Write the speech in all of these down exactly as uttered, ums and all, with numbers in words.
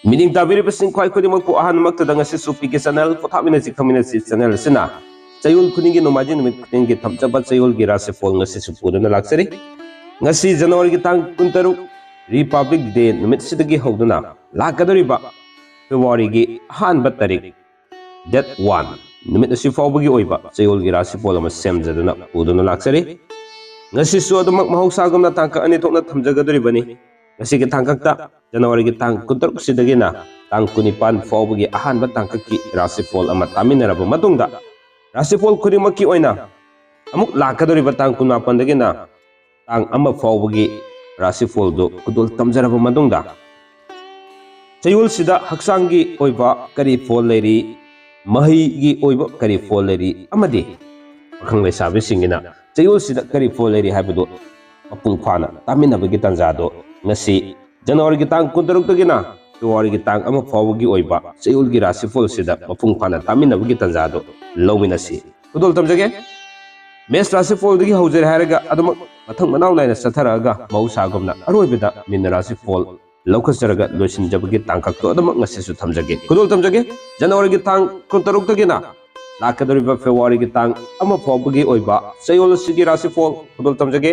ꯃꯤꯠꯌꯦꯡ ꯇꯥꯕꯤꯔꯤꯕꯁꯤꯡ ꯈ꯭ꯋꯥꯏ ꯈꯨꯗꯤꯡꯃꯛꯄꯨ ꯑꯍꯥꯟꯕꯃꯛꯇꯗ ꯉꯁꯤꯁꯨ ꯄꯤ ꯀꯦ ꯆꯦꯅꯦꯜ ꯄꯣꯊꯥꯃꯤꯟꯅꯁꯤ ꯈꯪꯃꯤꯟꯅꯁꯤ ꯆꯦꯅꯦꯜ ꯑꯁꯤꯅ ꯆꯌꯣꯜ ꯈꯨꯗꯤꯡꯒꯤ ꯅꯣꯡꯃꯥꯏꯖꯤꯡ ꯅꯨꯃꯤꯠ ꯈꯨꯗꯤꯡꯒꯤ ꯊꯝꯖꯕ ꯆꯌꯣꯜꯒꯤ ꯔꯥꯁꯤꯐꯣꯜ ꯉꯁꯤꯁꯨ ꯄꯨꯗꯨꯅ ꯂꯥꯛꯆꯔꯤ꯫ ꯉꯁꯤ ꯖꯅꯋꯥꯔꯤꯒꯤ ꯇꯥꯡ ꯀꯨꯟꯇꯔꯨꯛ, ꯔꯤꯄꯕ꯭ꯂꯤꯛ ꯗꯦ ꯅꯨꯃꯤꯠꯁꯤꯗꯒꯤ ꯍꯧꯗꯨꯅ ꯂꯥꯛꯀꯗꯧꯔꯤꯕ ꯐꯦꯕ꯭ꯔꯨꯋꯥꯔꯤꯒꯤ ꯑꯍꯥꯟꯕ ꯇꯥꯔꯤꯛ, ꯗꯦꯠ ꯋꯥꯟ ꯅꯨꯃꯤꯠ ꯑꯁꯤ ꯐꯥꯎꯕꯒꯤ ꯑꯣꯏꯕ ꯆꯌꯣꯜꯒꯤ ꯔꯥꯁꯤꯐꯣꯜ ꯑꯃ ꯁꯦꯝꯖꯗꯨꯅ ꯄꯨꯗꯨꯅ ꯂꯥꯛꯆꯔꯤ꯫ ꯉꯁꯤꯁꯨ ꯑꯗꯨꯃꯛ ꯃꯍꯧꯁꯥꯒꯨꯝꯅ ꯇꯥꯡꯀꯛ ꯑꯅꯤ ꯊꯣꯛꯅ ꯊꯝꯖꯒꯗꯧꯔꯤꯕꯅꯤ꯫ ꯉꯁꯤꯒꯤ ꯇꯥꯡꯀꯛꯇ ꯖꯅꯋꯥꯔꯤꯒꯤ ꯇꯥꯡ ꯀꯨꯟꯇꯔꯨꯛꯁꯤꯗꯒꯤꯅ ꯇꯥꯡ ꯀꯨꯟꯅꯤꯄꯥꯟ ꯐꯥꯎꯕꯒꯤ ꯑꯍꯥꯟꯕ ꯇꯥꯡꯀꯛꯀꯤ ꯔꯥꯁꯤꯐꯣꯜ ꯑꯃ ꯇꯥꯃꯤꯟꯅꯔꯕ ꯃꯇꯨꯡꯗ, ꯔꯥꯁꯤꯐꯣꯜ ꯈꯨꯗꯤꯡꯃꯛꯀꯤ ꯑꯣꯏꯅ ꯑꯃꯨꯛ ꯂꯥꯛꯀꯗꯧꯔꯤꯕ ꯇꯥꯡ ꯀꯨꯟꯃꯥꯄꯟꯗꯒꯤꯅ ꯇꯥꯡ ꯑꯃ ꯐꯥꯎꯕꯒꯤ ꯔꯥꯁꯤꯐꯣꯜꯗꯨ ꯈꯨꯗꯣꯜ ꯇꯝꯖꯔꯕ ꯃꯇꯨꯡꯗ, ꯆꯌꯣꯜꯁꯤꯗ ꯍꯛꯆꯥꯡꯒꯤ ꯑꯣꯏꯕ ꯀꯔꯤ ꯐꯣꯜ ꯂꯩꯔꯤ, ꯃꯍꯩꯒꯤ ꯑꯣꯏꯕ ꯀꯔꯤ ꯐꯣꯜ ꯂꯩꯔꯤ, ꯑꯃꯗꯤ ꯄꯥꯈꯪ ꯂꯩꯁꯥꯕꯤꯁꯤꯡꯒꯤꯅ ꯆꯌꯣꯜꯁꯤꯗ ꯀꯔꯤ ꯐꯣꯜ ꯂꯩꯔꯤ ꯍꯥꯏꯕꯗꯨ ꯃꯄꯨꯡ ꯐꯥꯅ ꯇꯥꯃꯤꯟꯅꯕꯒꯤ ꯇꯥꯟꯖꯥꯗꯨ ꯉꯁꯤ ꯖꯅꯋꯥꯔꯤꯒꯤ ꯇꯥꯡ ꯀꯨꯟꯇꯔꯨꯛꯇꯒꯤꯅ ꯐꯦꯕ꯭ꯔꯨꯋꯥꯔꯤꯒꯤ ꯇꯥꯡ ꯑꯃ ꯐꯥꯎꯕꯒꯤ ꯑꯣꯏꯕ ꯆꯌꯣꯜꯒꯤ ꯔꯥꯁꯤꯐꯣꯜꯁꯤꯗ ꯃꯄꯨꯡ ꯐꯥꯅ ꯇꯥꯃꯤꯟꯅꯕꯒꯤ ꯇꯥꯟꯖꯥꯗꯨ ꯂꯧꯃꯤꯟꯅꯁꯤ꯫ ꯈꯨꯗꯣꯜ ꯇꯝꯖꯒꯦ꯫ ꯃꯦꯁ ꯔꯥꯁꯤꯐꯣꯜꯗꯒꯤ ꯍꯧꯖꯔꯦ ꯍꯥꯏꯔꯒ ꯑꯗꯨꯃꯛ ꯃꯊꯪ ꯃꯅꯥꯎ ꯅꯥꯏꯅ ꯆꯠꯊꯔꯛꯑꯒ ꯃꯍꯧꯁꯥꯒꯨꯝꯅ ꯑꯔꯣꯏꯕꯗ ꯃꯤꯟ ꯔꯥꯁꯤꯐꯣꯜ ꯂꯧꯈꯠꯆꯔꯒ ꯂꯣꯏꯁꯤꯟꯖꯕꯒꯤ ꯇꯥꯡꯀꯛꯇꯣ ꯑꯗꯨꯃꯛ ꯉꯁꯤꯁꯨ ꯊꯝꯖꯒꯦ꯫ ꯈꯨꯗꯣꯜ ꯇꯝꯖꯒꯦ꯫ ꯖꯅꯋꯥꯔꯤꯒꯤ ꯇꯥꯡ ꯀꯨꯟꯇꯔꯨꯛꯇꯒꯤꯅ ꯂꯥꯛꯀꯗꯧꯔꯤꯕ ꯐꯦꯕ꯭ꯔꯨꯋꯥꯔꯤꯒꯤ ꯇꯥꯡ ꯑꯃ ꯐꯥꯎꯕꯒꯤ ꯑꯣꯏꯕ ꯆꯌꯣꯜ ꯑꯁꯤꯒꯤ ꯔꯥꯁꯤꯐꯣꯜ ꯈꯨꯗꯣꯜ ꯇꯝꯖꯒꯦ꯫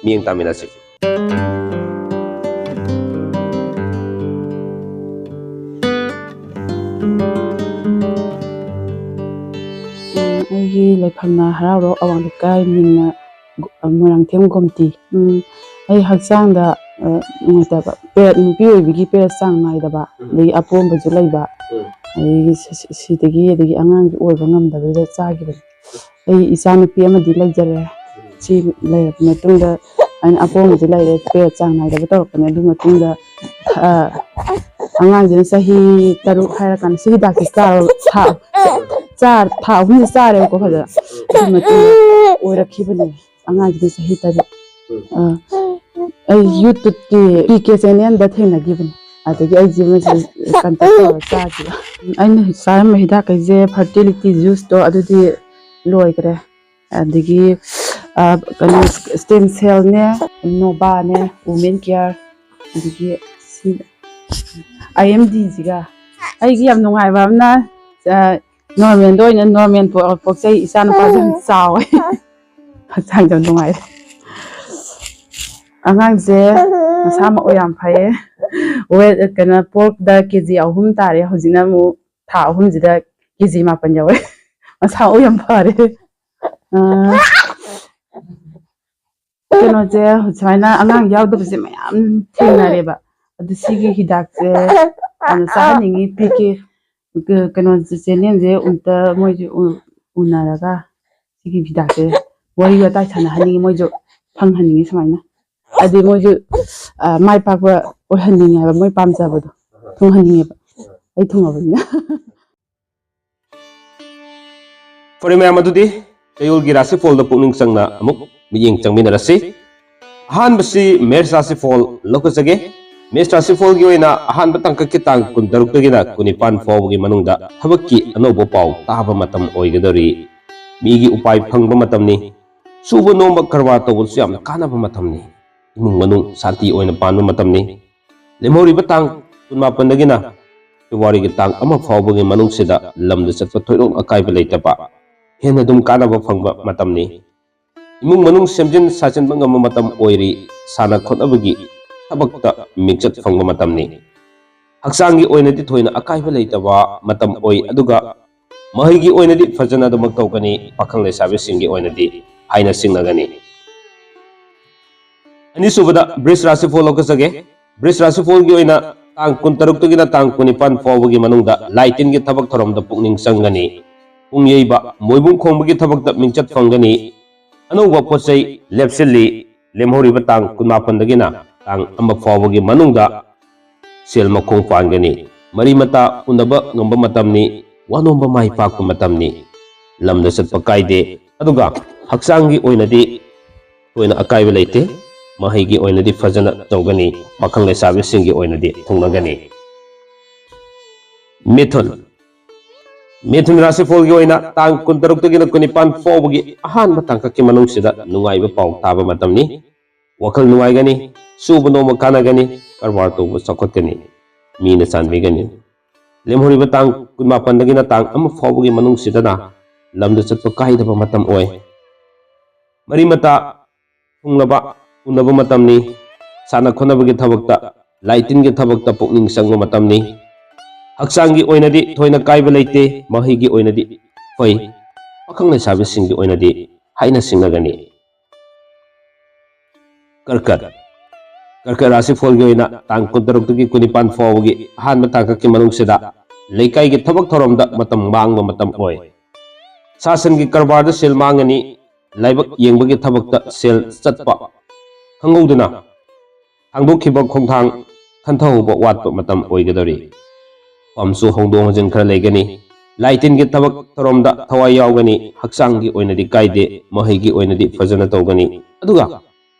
ꯃꯤꯠꯌꯦꯡ ꯇꯥꯃꯤꯟꯅꯁꯤ꯫ ꯎꯝ, ꯑꯩꯒꯤ ꯂꯩꯐꯝꯅ ꯍꯔꯥꯎꯔꯣꯛ ꯑꯋꯥꯡ ꯂꯩꯀꯥꯏ, ꯃꯤꯡꯅ ꯒꯣ-, ꯃꯣꯏꯔꯥꯡꯊꯦꯝ ꯒꯣꯝꯇꯤ꯫ ꯎꯝ, ꯑꯩ ꯍꯛꯆꯥꯡꯗ, ꯑ, ꯅꯨꯡꯉꯥꯏꯇꯕ, ꯄꯦꯔꯦꯠ, ꯅꯨꯄꯤ ꯑꯣꯏꯕꯒꯤ ꯄꯦꯔꯦꯠ ꯆꯥꯡ ꯅꯥꯏꯗꯕ, ꯎꯝ꯫ ꯑꯗꯒꯤ ꯑꯄꯣꯝꯕꯁꯨ ꯂꯩꯕ, ꯎꯝ꯫ ꯑꯗꯒꯤ ꯁꯤ-, ꯁꯤ-, ꯁꯤꯗꯒꯤ, ꯑꯗꯒꯤ ꯑꯉꯥꯡꯁꯨ ꯑꯣꯏꯕ ꯉꯝꯗꯕꯗꯨꯗ ꯆꯥꯈꯤꯕꯅꯤ꯫ ꯑꯩ ꯏꯆꯥ ꯅꯨꯄꯤ ꯑꯃꯗꯤ ꯂꯩꯖꯔꯦ꯫ ꯁꯤ ꯂꯩꯔꯕ ꯃꯇꯨꯡꯗ ꯑꯩꯅ ꯑꯄꯣꯝꯕꯁꯨ ꯂꯩꯔꯦ, ꯄꯦꯔꯦꯠ ꯆꯥꯡ ꯅꯥꯏꯗꯕ ꯇꯧꯔꯛꯄꯅꯦ꯫ ꯑꯗꯨ ꯃꯇꯨꯡꯗ, ꯑ, ꯑꯉꯥꯡꯁꯤꯅ ꯆꯍꯤ ꯇꯔꯨꯛ ꯍꯥꯏꯔꯀꯥꯟꯗ ꯁꯤ ꯍꯤꯗꯥꯛꯁꯤ ꯆꯥꯔꯣ-, ꯊꯥ, ꯆꯥ-, ꯊꯥ ꯑꯍꯨꯝꯗꯤ ꯆꯥꯔꯦꯕꯀꯣ ꯐꯖꯅ꯫ ꯑꯗꯨ ꯃꯇꯨꯡꯗ ꯑꯣꯏꯔꯛꯈꯤꯕꯅꯦ꯫ ꯑꯉꯥꯡꯁꯤꯅ ꯆꯍꯤ ꯇꯔꯨꯛ꯫ ꯑ, ꯑꯩ YouTubeꯀꯤ ꯄꯤ ꯀꯦ ꯆꯦꯅꯦꯜꯗ ꯊꯦꯡꯅꯈꯤꯕꯅꯦ꯫ ꯑꯗꯒꯤ ꯑꯩꯁꯦ ꯃꯁꯤ ꯀꯟꯇꯦꯛ ꯇꯧꯔꯒ ꯆꯥꯈꯤꯕ꯫ ꯑꯩꯅ ꯆꯥꯔꯝꯕ ꯍꯤꯗꯥꯛꯈꯩꯁꯦ fertility juiceꯇꯣ ꯑꯗꯨꯗꯤ ꯂꯣꯏꯈ꯭ꯔꯦ꯫ ꯑꯗꯒꯤ, ꯑ, ꯀꯩꯅꯣ, stem cellꯅꯦ, Novaꯅꯦ, Women Care, ꯑꯗꯒꯤ ꯁꯤ, ꯑꯥꯏ ꯑꯦꯝ ꯗꯤꯁꯤꯒ꯫ ꯑꯩꯒꯤ ꯌꯥꯝ ꯅꯨꯡꯉꯥꯏꯕ ꯑꯃꯅ, ꯅꯣꯔꯃꯦꯜꯗ ꯑꯣꯏꯅ ꯅꯣꯔꯃꯦꯜ ꯄꯣꯛꯆꯩ꯫ ꯏꯆꯥ ꯅꯨꯄꯥꯁꯨ ꯌꯥꯝ ꯆꯥꯎꯋꯦ꯫ ꯍꯛꯆꯥꯡꯁꯨ ꯌꯥꯝ ꯅꯨꯡꯉꯥꯏꯔꯦ꯫ ꯑꯉꯥꯡꯁꯦ ꯃꯁꯥ ꯃꯎ ꯌꯥꯝ ꯐꯩꯌꯦ꯫ ꯋꯦꯠ, ꯀꯩꯅꯣ, ꯄꯣꯛꯗ ꯀꯦ ꯖꯤ ꯑꯍꯨꯝ ꯇꯥꯔꯦ꯫ ꯍꯧꯖꯤꯛꯅ ꯑꯃꯨꯛ ꯊꯥ ꯑꯍꯨꯝꯁꯤꯗ ꯀꯦ ꯖꯤ ꯃꯥꯄꯟ ꯌꯧꯔꯦ꯫ ꯃꯁꯥ ꯃꯎ ꯌꯥꯝ ꯐꯔꯦ꯫ ꯑꯥ, ꯀꯩꯅꯣꯁꯦ, ꯁꯨꯃꯥꯏꯅ ꯑꯉꯥꯡ ꯌꯥꯎꯗꯕꯁꯦ ꯃꯌꯥꯝ ꯊꯦꯡꯅꯔꯦꯕ꯫ ꯑꯗꯨ ꯁꯤꯒꯤ ꯍꯤꯗꯥꯛꯁꯦ ꯌꯥꯝꯅ ꯆꯥꯍꯟꯅꯤꯡꯉꯤ, ꯄꯤꯒꯦ꯫ ꯀꯩꯅꯣ, ꯆꯦꯅꯦꯜꯁꯦ ꯑꯝꯇ ꯃꯣꯏꯁꯦ ꯎ-, ꯎꯅꯔꯒ ꯁꯤꯒꯤ ꯍꯤꯗꯥꯛꯁꯦ ꯋꯥꯔꯤ ꯋꯥꯇꯥꯏ ꯁꯥꯟꯅꯍꯟꯅꯤꯡꯉꯤ, ꯃꯣꯏꯁꯨ ꯐꯪꯍꯟꯅꯤꯡꯉꯤ ꯁꯨꯃꯥꯏꯅ꯫ ꯍꯥꯏꯗꯤ ꯃꯣꯏꯁꯨ, ꯑ, ꯃꯥꯏ ꯄꯥꯛꯄ ꯑꯣꯏꯍꯟꯅꯤꯡꯉꯦ ꯍꯥꯏꯕ, ꯃꯣꯏ ꯄꯥꯝꯖꯕꯗꯣ ꯊꯨꯡꯍꯟꯅꯤꯡꯉꯦꯕ꯫ ꯑꯩ ꯊꯨꯡꯉꯕꯅꯤꯅ꯫ ꯐꯔꯦ ꯃꯌꯥꯝ, ꯑꯗꯨꯗꯤ ꯆꯌꯣꯜꯒꯤ ꯔꯥꯁꯤꯐꯣꯜꯗ ꯄꯨꯛꯅꯤꯡ ꯆꯪꯅ ꯑꯃꯨꯛ ꯃꯤꯠꯌꯦꯡ ꯆꯪꯃꯤꯟꯅꯔꯁꯤ꯫ ꯑꯍꯥꯟꯕꯁꯤ ꯃꯦꯁ ꯔꯥꯁꯤꯐꯣꯜ ꯂꯧꯈꯠꯆꯒꯦ꯫ ꯃꯦꯁ ꯔꯥꯁꯤꯐꯣꯜꯒꯤ ꯑꯣꯏꯅ ꯑꯍꯥꯟꯕ ꯇꯥꯡꯀꯛꯀꯤ ꯇꯥꯡ ꯀꯨꯟꯇꯔꯨꯛꯇꯒꯤꯅ ꯀꯨꯟꯅꯤꯄꯥꯟ ꯐꯥꯎꯕꯒꯤ ꯃꯅꯨꯡꯗ ꯊꯕꯛꯀꯤ ꯑꯅꯧꯕ ꯄꯥꯎ ꯇꯥꯕ ꯃꯇꯝ ꯑꯣꯏꯒꯗꯧꯔꯤ꯫ ꯃꯤꯒꯤ ꯎꯄꯥꯏ ꯐꯪꯕ ꯃꯇꯝꯅꯤ꯫ ꯁꯨꯕ ꯅꯣꯝꯕ ꯀꯔꯕꯥꯔ ꯇꯧꯕꯗꯁꯨ ꯌꯥꯝꯅ ꯀꯥꯟꯅꯕ ꯃꯇꯝꯅꯤ꯫ ꯏꯃꯨꯡ ꯃꯅꯨꯡ ꯁꯥꯟꯇꯤ ꯑꯣꯏꯅ ꯄꯥꯟꯕ ꯃꯇꯝꯅꯤ꯫ ꯂꯦꯝꯍꯧꯔꯤꯕ ꯇꯥꯡ ꯀꯨꯟꯃꯥꯄꯟꯗꯒꯤꯅ ꯐꯦꯕ꯭ꯔꯨꯋꯥꯔꯤꯒꯤ ꯇꯥꯡ ꯑꯃ ꯐꯥꯎꯕꯒꯤ ꯃꯅꯨꯡꯁꯤꯗ ꯂꯝꯗ ꯆꯠꯄ ꯊꯣꯏꯗꯣꯛꯅ ꯑꯀꯥꯏꯕ ꯂꯩꯇꯕ, ꯍꯦꯟꯅ ꯑꯗꯨꯝ ꯀꯥꯟꯅꯕ ꯐꯪꯕ ꯃꯇꯝꯅꯤ꯫ ꯏꯃꯨꯡ ꯃꯅꯨꯡ ꯁꯦꯝꯖꯤꯟ ꯁꯥꯖꯤꯟꯕ ꯉꯝꯕ ꯃꯇꯝ ꯑꯣꯏꯔꯤ꯫ ꯁꯥꯟꯅ ꯈꯣꯠꯅꯕꯒꯤ ꯊꯕꯛꯇ ꯃꯤꯡꯆꯠ ꯐꯪꯕ ꯃꯇꯝꯅꯤ꯫ ꯍꯛꯆꯥꯡꯒꯤ ꯑꯣꯏꯅꯗꯤ ꯊꯣꯏꯅ ꯑꯀꯥꯏꯕ ꯂꯩꯇꯕ ꯃꯇꯝ ꯑꯣꯏ, ꯑꯗꯨꯒ ꯃꯍꯩꯒꯤ ꯑꯣꯏꯅꯗꯤ ꯐꯖꯅ ꯑꯗꯨꯃꯛ ꯇꯧꯒꯅꯤ꯫ ꯄꯥꯈꯪ ꯂꯩꯁꯥꯕꯤꯁꯤꯡꯒꯤ ꯑꯣꯏꯅꯗꯤ ꯍꯥꯏꯅ ꯁꯤꯡꯅꯒꯅꯤ꯫ ꯑꯅꯤꯁꯨꯕꯗ ꯕ꯭ꯔꯤꯖ ꯔꯥꯁꯤꯐꯣꯜ ꯂꯧꯈꯠꯆꯒꯦ꯫ ꯕ꯭ꯔꯤꯖ ꯔꯥꯁꯤꯐꯣꯜꯒꯤ ꯑꯣꯏꯅ ꯇꯥꯡ ꯀꯨꯟꯇꯔꯨꯛꯇꯒꯤꯅ ꯇꯥꯡ ꯀꯨꯟꯅꯤꯄꯥꯟ ꯐꯥꯎꯕꯒꯤ ꯃꯅꯨꯡꯗ ꯂꯥꯏ ꯇꯤꯟꯒꯤ ꯊꯕꯛ ꯊꯧꯔꯝꯗ ꯄꯨꯛꯅꯤꯡ ꯆꯪꯒꯅꯤ꯫ ꯄꯨꯡ ꯌꯩꯕ, ꯃꯣꯏꯕꯨꯡ ꯈꯣꯡꯕꯒꯤ ꯊꯕꯛꯇ ꯃꯤꯡꯆꯠ ꯐꯪꯒꯅꯤ꯫ ꯑꯅꯧꯕ ꯄꯣꯠ ꯆꯩ ꯂꯦꯞꯁꯤꯜꯂꯤ꯫ ꯂꯦꯝꯍꯧꯔꯤꯕ ꯇꯥꯡ ꯀꯨꯟꯃꯥꯄꯟꯗꯒꯤꯅ ꯇꯥꯡ ꯑꯃ ꯐꯥꯎꯕꯒꯤ ꯃꯅꯨꯡꯗ ꯁꯦꯜ ꯃꯈꯣꯡ ꯄꯥꯟꯒꯅꯤ꯫ ꯃꯔꯤ ꯃꯇꯥ ꯎꯅꯕ ꯉꯝꯕ ꯃꯇꯝꯅꯤ꯫ ꯋꯥꯅꯣꯝꯕ ꯃꯥꯏ ꯄꯥꯛꯄ ꯃꯇꯝꯅꯤ꯫ ꯂꯝꯗ ꯆꯠꯄ ꯀꯥꯏꯗꯦ꯫ ꯑꯗꯨꯒ ꯍꯛꯆꯥꯡꯒꯤ ꯑꯣꯏꯅꯗꯤ ꯊꯣꯏꯅ ꯑꯀꯥꯏꯕ ꯂꯩꯇꯦ꯫ ꯃꯍꯩꯒꯤ ꯑꯣꯏꯅꯗꯤ ꯐꯖꯅ ꯇꯧꯒꯅꯤ꯫ ꯄꯥꯈꯪ ꯂꯩꯁꯥꯕꯤꯁꯤꯡꯒꯤ ꯑꯣꯏꯅꯗꯤ ꯊꯨꯡꯅꯒꯅꯤ꯫ ꯃꯤꯊꯨꯟ꯫ ꯃꯤꯊꯨꯟ ꯔꯥꯁꯤꯐꯣꯜꯒꯤ ꯑꯣꯏꯅ ꯇꯥꯡ ꯀꯨꯟꯇꯔꯨꯛꯇꯒꯤꯅ ꯀꯨꯟꯅꯤꯄꯥꯟ ꯐꯥꯎꯕꯒꯤ ꯑꯍꯥꯟꯕ ꯇꯥꯡꯀꯛꯀꯤ ꯃꯅꯨꯡꯁꯤꯗ ꯅꯨꯡꯉꯥꯏꯕ ꯄꯥꯎ ꯇꯥꯕ ꯃꯇꯝꯅꯤ꯫ ꯋꯥꯈꯜ ꯅꯨꯡꯉꯥꯏꯒꯅꯤ, ꯁꯨꯕ ꯅꯣꯝꯕ ꯀꯥꯟꯅꯒꯅꯤ, ꯀꯔꯕꯥꯔ ꯇꯧꯕ ꯆꯥꯎꯈꯠꯀꯅꯤ꯫ ꯃꯤꯅ ꯆꯥꯟꯕꯤꯒꯅꯤ꯫ ꯂꯦꯝꯍꯧꯔꯤꯕ ꯇꯥꯡ ꯀꯨꯟꯃꯥꯄꯟꯗꯒꯤꯅ ꯇꯥꯡ ꯑꯃ ꯐꯥꯎꯕꯒꯤ ꯃꯅꯨꯡꯁꯤꯗꯅ ꯂꯝꯗ ꯆꯠꯄ ꯀꯥꯏꯗꯕ ꯃꯇꯝ ꯑꯣꯏ꯫ ꯃꯔꯤ ꯃꯇꯥ ꯊꯨꯡꯂꯕ ꯎꯅꯕ ꯃꯇꯝꯅꯤ꯫ ꯁꯥꯟꯅ ꯈꯣꯠꯅꯕꯒꯤ ꯊꯕꯛꯇ, ꯂꯥꯏ ꯇꯤꯟꯒꯤ ꯊꯕꯛꯇ ꯄꯨꯛꯅꯤꯡ ꯆꯪꯕ ꯃꯇꯝꯅꯤ꯫ ꯍꯛꯆꯥꯡꯒꯤ ꯑꯣꯏꯅꯗꯤ ꯊꯣꯏꯅ ꯀꯥꯏꯕ ꯂꯩꯇꯦ, ꯃꯍꯩꯒꯤ ꯑꯣꯏꯅꯗꯤ ꯐꯩ꯫ ꯄꯥꯈꯪ ꯂꯩꯁꯥꯕꯤꯁꯤꯡꯒꯤ ꯑꯣꯏꯅꯗꯤ ꯍꯥꯏꯅ ꯁꯤꯡꯅꯒꯅꯤ꯫ ꯀꯔꯀꯠ꯫ ꯀꯔꯀꯠ ꯔꯥꯁꯤꯐꯣꯜꯒꯤ ꯑꯣꯏꯅ ꯇꯥꯡ ꯀꯨꯟꯇꯔꯨꯛꯇꯒꯤ ꯀꯨꯟꯅꯤꯄꯥꯟ ꯐꯥꯎꯕꯒꯤ ꯑꯍꯥꯟꯕ ꯇꯥꯡꯀꯛꯀꯤ ꯃꯅꯨꯡꯁꯤꯗ ꯂꯩꯀꯥꯏꯒꯤ ꯊꯕꯛ ꯊꯧꯔꯝꯗ ꯃꯇꯝ ꯃꯥꯡꯕ ꯃꯇꯝ ꯑꯣꯏ꯫ ꯁꯥ ꯁꯟꯒꯤ ꯀꯔꯕꯥꯔꯗ ꯁꯦꯜ ꯃꯥꯡꯒꯅꯤ, ꯂꯥꯏꯕꯛ ꯌꯦꯡꯕꯒꯤ ꯊꯕꯛꯇ ꯁꯦꯜ ꯆꯠꯄ ꯈꯪꯍꯧꯗꯅ ꯊꯥꯡꯗꯣꯛꯈꯤꯕ ꯈꯣꯡꯊꯥꯡ ꯈꯟꯊꯍꯧꯕ ꯋꯥꯠꯄ ꯃꯇꯝ ꯑꯣꯏꯒꯗꯧꯔꯤ꯫ ꯐꯝꯁꯨ ꯍꯣꯡꯗꯣꯛ ꯍꯣꯡꯖꯤꯟ ꯈꯔ ꯂꯩꯒꯅꯤ꯫ ꯂꯥꯏ ꯇꯤꯟꯒꯤ ꯊꯕꯛ ꯊꯧꯔꯝꯗ ꯊꯋꯥꯏ ꯌꯥꯎꯒꯅꯤ꯫ ꯍꯛꯆꯥꯡꯒꯤ ꯑꯣꯏꯅꯗꯤ ꯀꯥꯏꯗꯦ, ꯃꯍꯩꯒꯤ ꯑꯣꯏꯅꯗꯤ ꯐꯖꯅ ꯇꯧꯒꯅꯤ꯫ ꯑꯗꯨꯒ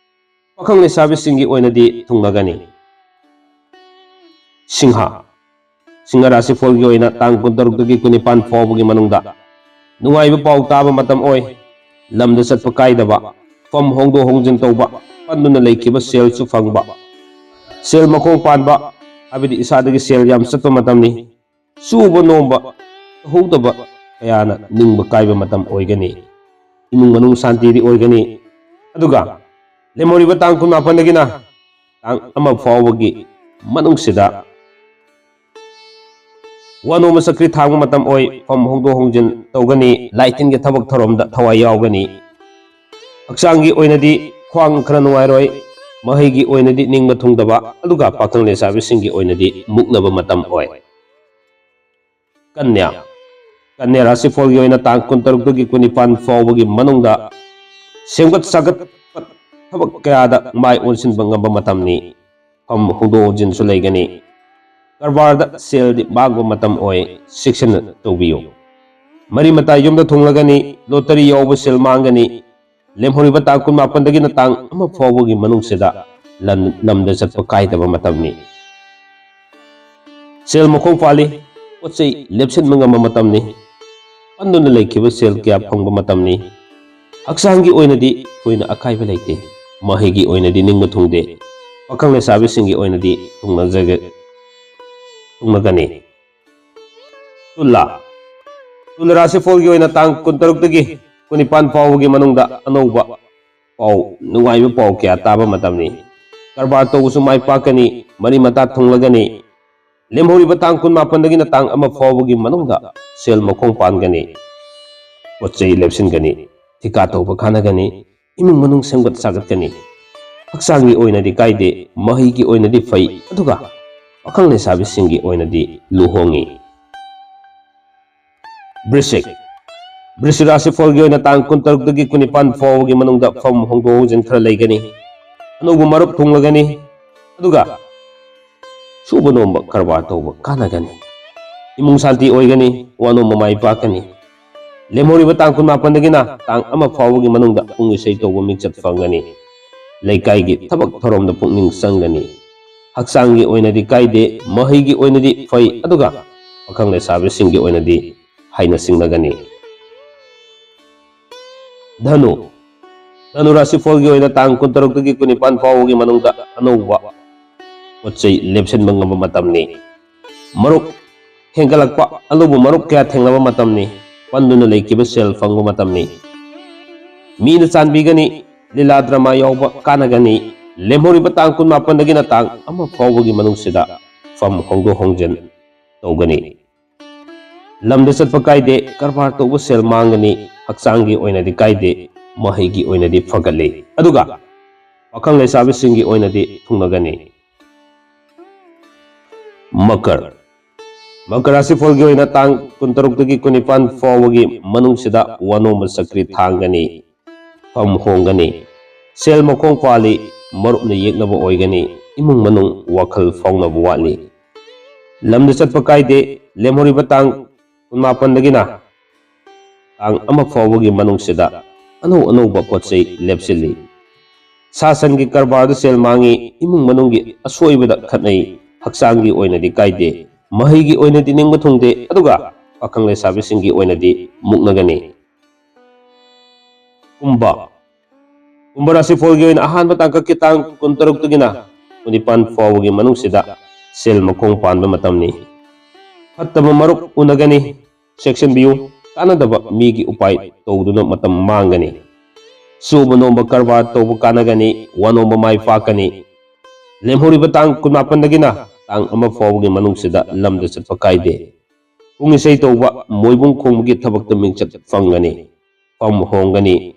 ꯄꯥꯈꯪ ꯂꯩꯁꯥꯕꯤꯁꯤꯡꯒꯤ ꯑꯣꯏꯅꯗꯤ ꯊꯨꯡꯅꯒꯅꯤ꯫ ꯁꯤꯡꯍ꯫ ꯁꯤꯡꯍ ꯔꯥꯁꯤꯐꯣꯜꯒꯤ ꯑꯣꯏꯅ ꯇꯥꯡ ꯀꯨꯟꯇꯔꯨꯛꯇꯒꯤ ꯀꯨꯟꯅꯤꯄꯥꯟ ꯐꯥꯎꯕꯒꯤ ꯃꯅꯨꯡꯗ ꯅꯨꯡꯉꯥꯏꯕ ꯄꯥꯎ ꯇꯥꯕ ꯃꯇꯝ ꯑꯣꯏ꯫ ꯂꯝꯗ ꯆꯠꯄ ꯀꯥꯏꯗꯕ, ꯐꯝ ꯍꯣꯡꯗꯣꯛ ꯍꯣꯡꯖꯤꯟ ꯇꯧꯕ, ꯄꯟꯗꯨꯅ ꯂꯩꯈꯤꯕ ꯁꯦꯜꯁꯨ ꯐꯪꯕ, ꯁꯦꯜ ꯃꯈꯣꯡ ꯄꯥꯟꯕ, ꯍꯥꯏꯕꯗꯤ ꯏꯁꯥꯗꯒꯤ ꯁꯦꯜ ꯌꯥꯝ ꯆꯠꯄ ꯃꯇꯝꯅꯤ꯫ ꯆꯨꯕ ꯅꯣꯝꯕ ꯇꯧꯍꯧꯗꯕ ꯀꯌꯥꯅ ꯅꯤꯡꯕ ꯀꯥꯏꯕ ꯃꯇꯝ ꯑꯣꯏꯒꯅꯤ꯫ ꯏꯃꯨꯡ ꯃꯅꯨꯡ ꯁꯥꯟꯇꯤꯗꯤ ꯑꯣꯏꯒꯅꯤ꯫ ꯑꯗꯨꯒ ꯂꯦꯝꯍꯧꯔꯤꯕ ꯇꯥꯡ ꯀꯨꯟꯃꯥꯄꯟꯗꯒꯤꯅ ꯇꯥꯡ ꯑꯃ ꯐꯥꯎꯕꯒꯤ ꯃꯅꯨꯡꯁꯤꯗ ꯋꯥꯅꯣꯝꯕ ꯆꯀ꯭ꯔꯤ ꯊꯥꯡꯕ ꯃꯇꯝ ꯑꯣꯏ꯫ ꯐꯝ ꯍꯣꯡꯗꯣꯛ ꯍꯣꯡꯖꯤꯟ ꯇꯧꯒꯅꯤ꯫ ꯂꯥꯏ ꯇꯤꯟꯒꯤ ꯊꯕꯛ ꯊꯧꯔꯝꯗ ꯊꯋꯥꯏ ꯌꯥꯎꯒꯅꯤ꯫ ꯍꯛꯆꯥꯡꯒꯤ ꯑꯣꯏꯅꯗꯤ ꯈ꯭ꯋꯥꯡ ꯈꯔ ꯅꯨꯡꯉꯥꯏꯔꯣꯏ꯫ ꯃꯍꯩꯒꯤ ꯑꯣꯏꯅꯗꯤ ꯅꯤꯡꯕ ꯊꯨꯡꯗꯕ, ꯑꯗꯨꯒ ꯄꯥꯈꯪ ꯂꯩꯁꯥꯕꯤꯁꯤꯡꯒꯤ ꯑꯣꯏꯅꯗꯤ ꯃꯨꯛꯅꯕ ꯃꯇꯝ ꯑꯣꯏ꯫ ꯀꯟꯌꯥ꯫ ꯀꯟꯌꯥ ꯔꯥꯁꯤꯐꯣꯜꯒꯤ ꯑꯣꯏꯅ ꯇꯥꯡ ꯀꯨꯟꯇꯔꯨꯛꯇꯒꯤ ꯀꯨꯟꯅꯤꯄꯥꯟ ꯐꯥꯎꯕꯒꯤ ꯃꯅꯨꯡꯗ ꯁꯦꯝꯒꯠ ꯁꯥꯒꯠꯄ ꯊꯕꯛ ꯀꯌꯥꯗ ꯃꯥꯏ ꯑꯣꯟꯁꯤꯟꯕ ꯉꯝꯕ ꯃꯇꯝꯅꯤ꯫ ꯐꯝ ꯍꯣꯡꯗꯣꯛ ꯍꯣꯡꯖꯤꯟꯁꯨ ꯂꯩꯒꯅꯤ꯫ ꯀꯔꯕꯥꯔꯗ ꯁꯦꯜꯗꯤ ꯃꯥꯡꯕ ꯃꯇꯝ ꯑꯣꯏ, ꯆꯦꯛꯁꯤꯟꯅ ꯇꯧꯕꯤꯌꯨ꯫ ꯃꯔꯤ ꯃꯇꯥ ꯌꯨꯝꯗ ꯊꯨꯡꯂꯒꯅꯤ, ꯂꯣꯇꯔꯤ ꯌꯥꯎꯕ ꯁꯦꯜ ꯃꯥꯡꯒꯅꯤ꯫ ꯂꯦꯝꯍꯧꯔꯤꯕ ꯇꯥꯡ ꯀꯨꯟꯃꯥꯄꯟꯗꯒꯤꯅ ꯇꯥꯡ ꯑꯃ ꯐꯥꯎꯕꯒꯤ ꯃꯅꯨꯡꯁꯤꯗ ꯂꯝ, ꯂꯝꯗ ꯆꯠꯄ ꯀꯥꯏꯗꯕ ꯃꯇꯝꯅꯤ꯫ ꯁꯦꯜ ꯃꯈꯣꯡ ꯄꯥꯜꯂꯤ, ꯄꯣꯠ ꯆꯩ ꯂꯦꯞꯁꯤꯟꯕ ꯉꯝꯕ ꯃꯇꯝꯅꯤ꯫ ꯄꯟꯗꯨꯅ ꯂꯩꯈꯤꯕ ꯁꯦꯜ ꯀꯌꯥ ꯐꯪꯕ ꯃꯇꯝꯅꯤ꯫ ꯍꯛꯆꯥꯡꯒꯤ ꯑꯣꯏꯅꯗꯤ ꯊꯣꯏꯅ ꯑꯀꯥꯏꯕ ꯂꯩꯇꯦ꯫ ꯃꯍꯩꯒꯤ ꯑꯣꯏꯅꯗꯤ ꯅꯤꯡꯕ ꯊꯨꯡꯗꯦ꯫ ꯄꯥꯈꯪ ꯂꯩꯁꯥꯕꯤꯁꯤꯡꯒꯤ ꯑꯣꯏꯅꯗꯤ ꯊꯨꯡꯅꯖꯒꯦ꯫ ꯊꯨꯡꯂꯒꯅꯤ꯫ ꯇꯨꯂꯥ꯫ ꯇꯨꯂꯥ ꯔꯥꯁꯤꯐꯣꯜꯒꯤ ꯑꯣꯏꯅ ꯇꯥꯡ ꯀꯨꯟꯇꯔꯨꯛꯇꯒꯤ ꯀꯨꯟꯅꯤꯄꯥꯟ ꯐꯥꯎꯕꯒꯤ ꯃꯅꯨꯡꯗ ꯑꯅꯧꯕ ꯄꯥꯎ, ꯅꯨꯡꯉꯥꯏꯕ ꯄꯥꯎ ꯀꯌꯥ ꯇꯥꯕ ꯃꯇꯝꯅꯤ꯫ ꯀꯔꯕꯥꯔ ꯇꯧꯕꯁꯨ ꯃꯥꯏ ꯄꯥꯛꯀꯅꯤ, ꯃꯔꯤ ꯃꯇꯥ ꯊꯨꯡꯂꯒꯅꯤ꯫ ꯂꯦꯝꯍꯧꯔꯤꯕ ꯇꯥꯡ ꯀꯨꯟꯃꯥꯄꯟꯗꯒꯤꯅ ꯇꯥꯡ ꯑꯃ ꯐꯥꯎꯕꯒꯤ ꯃꯅꯨꯡꯗ ꯁꯦꯜ ꯃꯈꯣꯡ ꯄꯥꯟꯒꯅꯤ꯫ ꯄꯣꯠ ꯆꯩ ꯂꯦꯞꯁꯤꯟꯒꯅꯤ, ꯊꯤꯀꯥ ꯇꯧꯕ ꯀꯥꯟꯅꯒꯅꯤ, ꯏꯃꯨꯡ ꯃꯅꯨꯡ ꯁꯦꯝꯒꯠ ꯁꯥꯒꯠꯀꯅꯤ꯫ ꯍꯛꯆꯥꯡꯒꯤ ꯑꯣꯏꯅꯗꯤ ꯀꯥꯏꯗꯦ, ꯃꯍꯩꯒꯤ ꯑꯣꯏꯅꯗꯤ ꯐꯩ, ꯑꯗꯨꯒ ꯄꯥꯈꯪ ꯂꯩꯁꯥꯕꯤꯁꯤꯡꯒꯤ ꯑꯣꯏꯅꯗꯤ ꯂꯨꯍꯣꯡꯉꯤ꯫ ꯕ꯭ꯔꯤꯁꯤꯛ꯫ ꯕ꯭ꯔꯤꯁꯤꯛ ꯔꯥꯁꯤꯐꯣꯜꯒꯤ ꯑꯣꯏꯅ ꯇꯥꯡ ꯀꯨꯟꯇꯔꯨꯛꯇꯒꯤ ꯀꯨꯟꯅꯤꯄꯥꯟ ꯐꯥꯎꯕꯒꯤ ꯃꯅꯨꯡꯗ ꯐꯝ ꯍꯣꯡꯗꯣꯛ ꯍꯣꯡꯖꯤꯟ ꯈꯔ ꯂꯩꯒꯅꯤ꯫ ꯑꯅꯧꯕ ꯃꯔꯨꯞ ꯊꯨꯡꯂꯒꯅꯤ꯫ ꯑꯗꯨꯒ ꯁꯨꯕ ꯅꯣꯝꯕ ꯀꯔꯕꯥꯔ ꯇꯧꯕ ꯀꯥꯟꯅꯒꯅꯤ꯫ ꯏꯃꯨꯡ ꯁꯥꯟꯇꯤ ꯑꯣꯏꯒꯅꯤ, ꯋꯥꯅꯣꯝꯕ ꯃꯥꯏ ꯄꯥꯛꯀꯅꯤ꯫ ꯂꯦꯝꯍꯧꯔꯤꯕ ꯇꯥꯡ ꯀꯨꯟꯃꯥꯄꯟꯗꯒꯤꯅ ꯇꯥꯡ ꯑꯃ ꯐꯥꯎꯕꯒꯤ ꯃꯅꯨꯡꯗ ꯄꯨꯡ ꯏꯁꯩ ꯇꯧꯕ ꯃꯤꯡꯆꯠ ꯐꯪꯒꯅꯤ꯫ ꯂꯩꯀꯥꯏꯒꯤ ꯊꯕꯛ ꯊꯧꯔꯝꯗ ꯄꯨꯛꯅꯤꯡ ꯆꯪꯒꯅꯤ꯫ ꯍꯛꯆꯥꯡꯒꯤ ꯑꯣꯏꯅꯗꯤ ꯀꯥꯏꯗꯦ, ꯃꯍꯩꯒꯤ ꯑꯣꯏꯅꯗꯤ ꯐꯩ, ꯑꯗꯨꯒ ꯄꯥꯈꯪ ꯂꯩꯁꯥꯕꯤꯁꯤꯡꯒꯤ ꯑꯣꯏꯅꯗꯤ ꯍꯥꯏꯅ ꯁꯤꯡꯅꯒꯅꯤ꯫ ꯙꯅꯨ꯫ ꯙꯅꯨ ꯔꯥꯁꯤꯐꯣꯜꯒꯤ ꯑꯣꯏꯅ ꯇꯥꯡ ꯀꯨꯟꯇꯔꯨꯛꯇꯒꯤ ꯀꯨꯟꯅꯤꯄꯥꯟ ꯐꯥꯎꯕꯒꯤ ꯃꯅꯨꯡꯗ ꯑꯅꯧꯕ ꯄꯣꯠ ꯆꯩ ꯂꯦꯞꯁꯤꯟꯕ ꯉꯝꯕ ꯃꯇꯝꯅꯤ꯫ ꯃꯔꯨꯞ ꯍꯦꯟꯒꯠꯂꯛꯄ, ꯑꯅꯧꯕ ꯃꯔꯨꯞ ꯀꯌꯥ ꯊꯦꯡꯅꯕ ꯃꯇꯝꯅꯤ꯫ ꯄꯟꯗꯨꯅ ꯂꯩꯈꯤꯕ ꯁꯦꯜ ꯐꯪꯕ ꯃꯇꯝꯅꯤ꯫ ꯃꯤꯅ ꯆꯥꯟꯕꯤꯒꯅꯤ, ꯂꯤꯂꯥ ꯗ꯭ꯔꯃꯥ ꯌꯥꯎꯕ ꯀꯥꯟꯅꯒꯅꯤ꯫ ꯂꯦꯝꯍꯧꯔꯤꯕ ꯇꯥꯡ ꯀꯨꯟꯃꯥꯄꯟꯗꯒꯤꯅ ꯇꯥꯡ ꯑꯃ ꯐꯥꯎꯕꯒꯤ ꯃꯅꯨꯡꯁꯤꯗ ꯐꯝ ꯍꯣꯡꯗꯣꯛ ꯍꯣꯡꯖꯤꯟ ꯇꯧꯒꯅꯤ꯫ ꯂꯝꯗ ꯆꯠꯄ ꯀꯥꯏꯗꯦ, ꯀꯔꯕꯥꯔ ꯇꯧꯕ ꯁꯦꯜ ꯃꯥꯡꯒꯅꯤ, ꯍꯛꯆꯥꯡꯒꯤ ꯑꯣꯏꯅꯗꯤ ꯀꯥꯏꯗꯦ, ꯃꯍꯩꯒꯤ ꯑꯣꯏꯅꯗꯤ ꯐꯒꯠꯂꯤ꯫ ꯑꯗꯨꯒ ꯄꯥꯈꯪ ꯂꯩꯁꯥꯕꯤꯁꯤꯡꯒꯤ ꯑꯣꯏꯅꯗꯤ ꯊꯨꯡꯅꯒꯅꯤ꯫ ꯃꯀꯔ꯫ ꯃꯀꯔ ꯔꯥꯁꯤꯐꯣꯜꯒꯤ ꯑꯣꯏꯅ ꯇꯥꯡ ꯀꯨꯟꯇꯔꯨꯛꯇꯒꯤ ꯀꯨꯟꯅꯤꯄꯥꯟ ꯐꯥꯎꯕꯒꯤ ꯃꯅꯨꯡꯁꯤꯗ ꯋꯥꯅꯣꯝꯕ ꯆꯀ꯭ꯔꯤ ꯊꯥꯡꯒꯅꯤ, ꯐꯝ ꯍꯣꯡꯒꯅꯤ, ꯁꯦꯜ ꯃꯈꯣꯡ ꯄꯥꯜꯂꯤ, ꯃꯔꯨꯞꯅ ꯌꯦꯛꯅꯕ ꯑꯣꯏꯒꯅꯤ, ꯏꯃꯨꯡ ꯃꯅꯨꯡ ꯋꯥꯈꯜ ꯐꯥꯎꯅꯕ ꯋꯥꯠꯂꯤ꯫ ꯂꯝꯗ ꯆꯠꯄ ꯀꯥꯏꯗꯦ, ꯂꯦꯝꯍꯧꯔꯤꯕ ꯇꯥꯡ ꯀꯨꯟꯃꯥꯄꯟꯗꯒꯤꯅ ꯇꯥꯡ ꯑꯃ ꯐꯥꯎꯕꯒꯤ ꯃꯅꯨꯡꯁꯤꯗ ꯑꯅꯧ ꯑꯅꯧꯕ ꯄꯣꯠ ꯆꯩ ꯂꯦꯞꯁꯤꯜꯂꯤ꯫ ꯁꯥ ꯁꯟꯒꯤ ꯀꯔꯕꯥꯔꯗ ꯁꯦꯜ ꯃꯥꯡꯉꯤ, ꯏꯃꯨꯡ ꯃꯅꯨꯡꯒꯤ ꯑꯁꯣꯏꯕꯗ ꯈꯠꯅꯩ, ꯍꯛꯆꯥꯡꯒꯤ ꯑꯣꯏꯅꯗꯤ ꯀꯥꯏꯗꯦ, ꯃꯍꯩꯒꯤ ꯑꯣꯏꯅꯗꯤ ꯅꯤꯡꯕ ꯊꯨꯡꯗꯦ, ꯑꯗꯨꯒ ꯄꯥꯈꯪ ꯂꯩꯁꯥꯕꯤꯁꯤꯡꯒꯤ ꯑꯣꯏꯅꯗꯤ ꯃꯨꯛꯅꯒꯅꯤ꯫ ꯀꯨꯝꯚ꯫ ꯀꯨꯝꯚ ꯔꯥꯁꯤꯐꯣꯜꯒꯤ ꯑꯣꯏꯅ ꯑꯍꯥꯟꯕ ꯇꯥꯡꯀꯛꯀꯤ ꯇꯥꯡ ꯀꯨꯟꯇꯔꯨꯛꯇꯒꯤꯅ ꯀꯨꯟꯅꯤꯄꯥꯟ ꯐꯥꯎꯕꯒꯤ ꯃꯅꯨꯡꯁꯤꯗ ꯁꯦꯜ ꯃꯈꯣꯡ ꯄꯥꯟꯕ ꯃꯇꯝꯅꯤ꯫ ꯐꯠꯇꯕ ꯃꯔꯨꯞ ꯎꯅꯒꯅꯤ, ꯆꯦꯛꯁꯤꯟꯕꯤꯌꯨ꯫ ꯀꯥꯟꯅꯗꯕ ꯃꯤꯒꯤ ꯎꯄꯥꯏ ꯇꯧꯗꯨꯅ ꯃꯇꯝ ꯃꯥꯡꯒꯅꯤ꯫ ꯁꯨꯕ ꯅꯣꯝꯕ ꯀꯔꯕꯥꯔ ꯇꯧꯕ ꯀꯥꯟꯅꯒꯅꯤ, ꯋꯥ ꯅꯣꯝꯕ ꯃꯥꯏ ꯄꯥꯛꯀꯅꯤ꯫ ꯂꯦꯝꯍꯧꯔꯤꯕ ꯇꯥꯡ ꯀꯨꯟꯃꯥꯄꯟꯗꯒꯤꯅ ꯇꯥꯡ ꯑꯃ ꯐꯥꯎꯕꯒꯤ ꯃꯅꯨꯡꯁꯤꯗ ꯂꯝꯗ ꯆꯠꯄ ꯀꯥꯏꯗꯦ꯫ ꯄꯨꯡ ꯏꯁꯩ ꯇꯧꯕ, ꯃꯣꯏꯕꯨꯡ ꯈꯣꯡꯕꯒꯤ ꯊꯕꯛꯇ ꯃꯤꯡꯆꯠ ꯐꯪꯒꯅꯤ꯫ ꯐꯝ ꯍꯣꯡꯒꯅꯤ꯫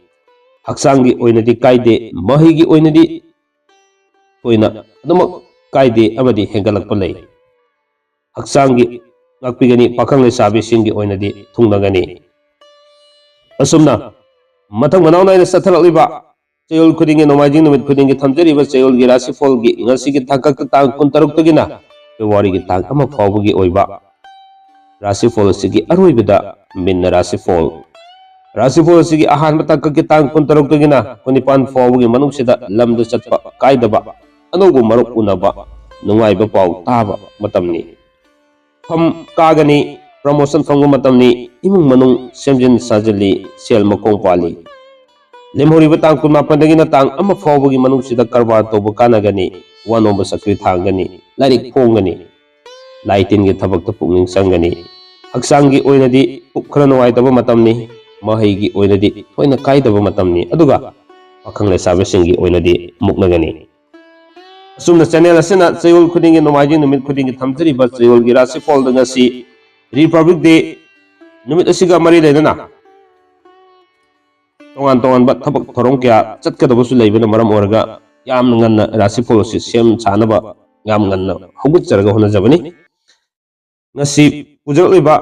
ꯍꯛꯆꯥꯡꯒꯤ ꯑꯣꯏꯅꯗꯤ ꯀꯥꯏꯗꯦ, ꯃꯍꯩꯒꯤ ꯑꯣꯏꯅꯗꯤ ꯊꯣꯏꯅ ꯑꯗꯨꯃꯛ ꯀꯥꯏꯗꯦ ꯑꯃꯗꯤ ꯍꯦꯟꯒꯠꯂꯛꯄ ꯂꯩ꯫ ꯍꯛꯆꯥꯡꯒꯤ ꯉꯥꯛꯄꯤꯒꯅꯤ, ꯄꯥꯈꯪ ꯂꯩꯁꯥꯕꯤꯁꯤꯡꯒꯤ ꯑꯣꯏꯅꯗꯤ ꯊꯨꯡꯅꯒꯅꯤ꯫ ꯑꯁꯨꯝꯅ ꯃꯊꯪ ꯃꯅꯥꯎ ꯅꯥꯏꯅ ꯆꯠꯊꯔꯛꯂꯤꯕ ꯆꯌꯣꯜ ꯈꯨꯗꯤꯡꯒꯤ, ꯅꯣꯡꯃꯥꯏꯖꯤꯡ ꯅꯨꯃꯤꯠ ꯈꯨꯗꯤꯡꯒꯤ ꯊꯝꯖꯔꯤꯕ ꯆꯌꯣꯜꯒꯤ ꯔꯥꯁꯤꯐꯣꯜꯒꯤ ꯉꯁꯤꯒꯤ ꯇꯥꯡꯀꯛꯇ ꯇꯥꯡ ꯀꯨꯟꯇꯔꯨꯛꯇꯒꯤꯅ ꯐꯦꯕ꯭ꯔꯨꯋꯥꯔꯤꯒꯤ ꯇꯥꯡ ꯑꯃ ꯐꯥꯎꯕꯒꯤ ꯑꯣꯏꯕ ꯔꯥꯁꯤꯐꯣꯜ ꯑꯁꯤꯒꯤ ꯑꯔꯣꯏꯕꯗ ꯃꯤꯟꯅ ꯔꯥꯁꯤꯐꯣꯜ꯫ ꯔꯥꯁꯤꯐꯣꯜ ꯑꯁꯤꯒꯤ ꯑꯍꯥꯟꯕ ꯇꯥꯡꯀꯛꯀꯤ ꯇꯥꯡ ꯀꯨꯟꯇꯔꯨꯛꯇꯒꯤꯅ ꯀꯨꯟꯅꯤꯄꯥꯟ ꯐꯥꯎꯕꯒꯤ ꯃꯅꯨꯡꯁꯤꯗ ꯂꯝꯗ ꯆꯠꯄ ꯀꯥꯏꯗꯕ, ꯑꯅꯧꯕ ꯃꯔꯨꯞ ꯎꯅꯕ, ꯅꯨꯡꯉꯥꯏꯕ ꯄꯥꯎ ꯇꯥꯕ ꯃꯇꯝꯅꯤ꯫ ꯐꯝ ꯀꯥꯒꯅꯤ, ꯄ꯭ꯔꯃꯣꯁꯟ ꯐꯪꯕ ꯃꯇꯝꯅꯤ, ꯏꯃꯨꯡ ꯃꯅꯨꯡ ꯁꯦꯝꯖꯤꯟ ꯁꯥꯖꯤꯜꯂꯤ, ꯁꯦꯜ ꯃꯈꯣꯡ ꯄꯥꯜꯂꯤ꯫ ꯂꯦꯝꯍꯧꯔꯤꯕ ꯇꯥꯡ ꯀꯨꯟꯃꯥꯄꯟꯗꯒꯤꯅ ꯇꯥꯡ ꯑꯃ ꯐꯥꯎꯕꯒꯤ ꯃꯅꯨꯡꯁꯤꯗ ꯀꯔꯕꯥꯔ ꯇꯧꯕ ꯀꯥꯟꯅꯒꯅꯤ, ꯋꯥ ꯅꯣꯝꯕ ꯆꯀ꯭ꯔꯤ ꯊꯥꯡꯒꯅꯤ, ꯂꯥꯏꯔꯤꯛ ꯐꯣꯡꯒꯅꯤ, ꯂꯥꯏ ꯇꯤꯟꯒꯤ ꯊꯕꯛꯇ ꯄꯨꯛꯅꯤꯡ ꯆꯪꯒꯅꯤ꯫ ꯍꯛꯆꯥꯡꯒꯤ ꯑꯣꯏꯅꯗꯤ ꯄꯨꯛ ꯈꯔ ꯅꯨꯡꯉꯥꯏꯇꯕ ꯃꯇꯝꯅꯤ, ꯃꯍꯩꯒꯤ ꯑꯣꯏꯅꯗꯤ ꯊꯣꯏꯅ ꯀꯥꯏꯗꯕ ꯃꯇꯝꯅꯤ, ꯑꯗꯨꯒ ꯄꯥꯈꯪ ꯂꯩꯁꯥꯕꯤꯁꯤꯡꯒꯤ ꯑꯣꯏꯅꯗꯤ ꯃꯨꯛꯅꯒꯅꯤ꯫ ꯑꯁꯨꯝꯅ ꯆꯦꯅꯦꯜ ꯑꯁꯤꯅ ꯆꯌꯣꯜ ꯈꯨꯗꯤꯡꯒꯤ ꯅꯣꯡꯃꯥꯏꯖꯤꯡ ꯅꯨꯃꯤꯠ ꯈꯨꯗꯤꯡꯒꯤ ꯊꯝꯖꯔꯤꯕ ꯆꯌꯣꯜꯒꯤ ꯔꯥꯁꯤꯐꯣꯜꯗ ꯉꯁꯤ ꯔꯤꯄꯕ꯭ꯂꯤꯛ ꯗꯦ ꯅꯨꯃꯤꯠ ꯑꯁꯤꯒ ꯃꯔꯤ ꯂꯩꯅꯅ ꯇꯣꯉꯥꯟ ꯇꯣꯉꯥꯟꯕ ꯊꯕꯛ ꯊꯧꯔꯝ ꯀꯌꯥ ꯆꯠꯀꯗꯕꯁꯨ ꯂꯩꯕꯅ ꯃꯔꯝ ꯑꯣꯏꯔꯒ ꯌꯥꯝꯅ ꯉꯟꯅ ꯔꯥꯁꯤꯐꯣꯜ ꯑꯁꯤ ꯁꯦꯝ ꯁꯥꯅꯕ ꯌꯥꯝ ꯉꯟꯅ ꯍꯧꯒꯠꯆꯔꯒ ꯍꯣꯠꯅꯖꯕꯅꯤ꯫ ꯉꯁꯤ ꯄꯨꯖꯔꯛꯂꯤꯕ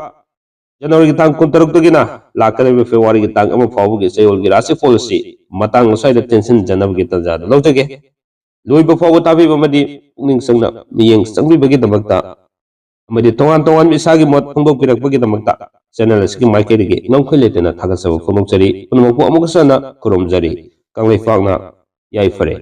ꯖꯅꯋꯥꯔꯤꯒꯤ ꯇꯥꯡ ꯀꯨꯟꯇꯔꯨꯛꯇꯒꯤꯅ ꯂꯥꯛꯀꯗꯧꯔꯤꯕ ꯐꯦꯕ꯭ꯔꯨꯋꯥꯔꯤꯒꯤ ꯇꯥꯡ ꯑꯃ ꯐꯥꯎꯕꯒꯤ ꯆꯌꯣꯜꯒꯤ ꯔꯥꯁꯤꯐꯣꯜ ꯑꯁꯤ ꯃꯇꯥꯡ ꯑꯁ꯭ꯋꯥꯏꯗ ꯇꯦꯟꯁꯤꯟꯖꯅꯕꯒꯤ ꯇꯥꯟꯖꯥꯗꯨ ꯂꯧꯖꯒꯦ꯫ ꯂꯣꯏꯕ ꯐꯥꯎꯕ ꯇꯥꯕꯤꯕ ꯑꯃꯗꯤ ꯄꯨꯛꯅꯤꯡ ꯆꯪꯅ ꯃꯤꯠꯌꯦꯡ ꯆꯪꯕꯤꯕꯒꯤꯗꯃꯛꯇ ꯑꯃꯗꯤ ꯇꯣꯉꯥꯟ ꯇꯣꯉꯥꯟꯕ ꯏꯁꯥꯒꯤ ꯃꯣꯠ ꯐꯣꯡꯗꯣꯛꯄꯤꯔꯛꯄꯒꯤꯗꯃꯛꯇ ꯆꯦꯅꯦꯜ ꯑꯁꯤꯒꯤ ꯃꯥꯏꯀꯩꯗꯒꯤ ꯉꯝꯈꯩ ꯂꯩꯇꯅ ꯊꯥꯒꯠꯆꯕ ꯐꯣꯡꯗꯣꯛꯆꯔꯤ꯫ ꯄꯨꯝꯅꯃꯛꯄꯨ ꯑꯃꯨꯛꯀꯁꯨ ꯍꯟꯅ ꯈꯨꯔꯨꯝꯖꯔꯤ꯫ ꯀꯪꯂꯩꯄꯥꯛꯅ ꯌꯥꯏꯐꯔꯦ꯫